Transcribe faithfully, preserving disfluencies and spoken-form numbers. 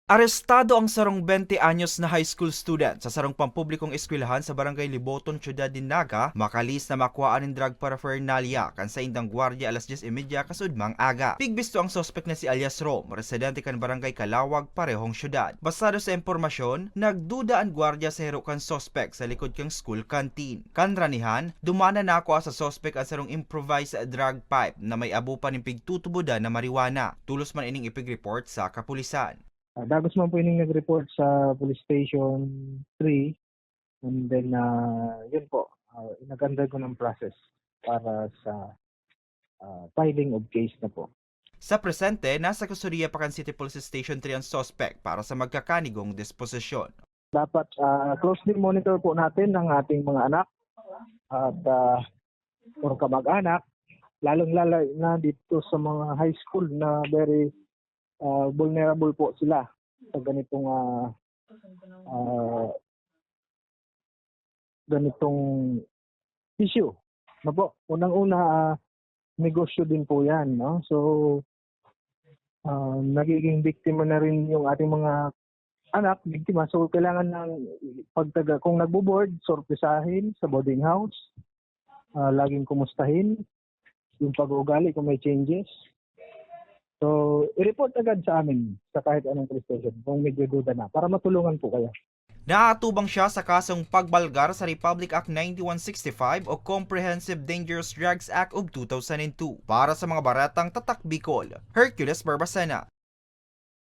Arestado ang sarong bente anyos na high school student sa sarong pampublikong eskwelahan sa Barangay Liboton, Syudad nin Naga, makalihis na makuhaan nin drug paraphernalia kan saindang gwardiya alas dyes y media kasudmang aga. Pigbisto ang suspek na si alias Rom, residente kan Barangay Calawag, parehong syudad. Basado sa impormasyon, nagduda an gwardiya sa hero kan suspek sa likod kan school canteen. Kan ranihan, duman na nakua sa suspek an sarong improvised drug pipe na may abo pa nin pigtutubodan na marijuana. Tolos man ining ipig-report sa kapulisan. Ah, dagos man po ining nag-report sa Police Station three, and then, ah, yun po, ah, nag-undergo ng process para sa, ah, filing of case na po. Sa presente, nasa kustodiya pa kan City Police Station three ang suspek para sa magkakanigong disposisyon. Dapat, ah, closely monitor po natin ang ating mga anak at, ah, or kamag-anak, lalong-lalo na dito sa mga high school na very, ah, vulnerable po sila sa ganitong, ah, ah, ganitong issue, no po? Unang-una, ah, negosyo din po 'yan, no? So, ah, nagiging biktima na rin yung ating mga anak, biktima. So, kailangan ng pagtaga kung nagbo-board, sorpresahin sa boarding house, ah, laging kumustahin yung pag-uugali kung may changes. So, i-report agad sa amin sa kahit anong police station kung medyo duda na para matulungan po kayo. Naatubang siya sa kasong pagbalgar sa Republic Act ninety-one sixty-five o Comprehensive Dangerous Drugs Act of two thousand two. Para sa mga baretang Tatak Bicol, Hercules Barbacena.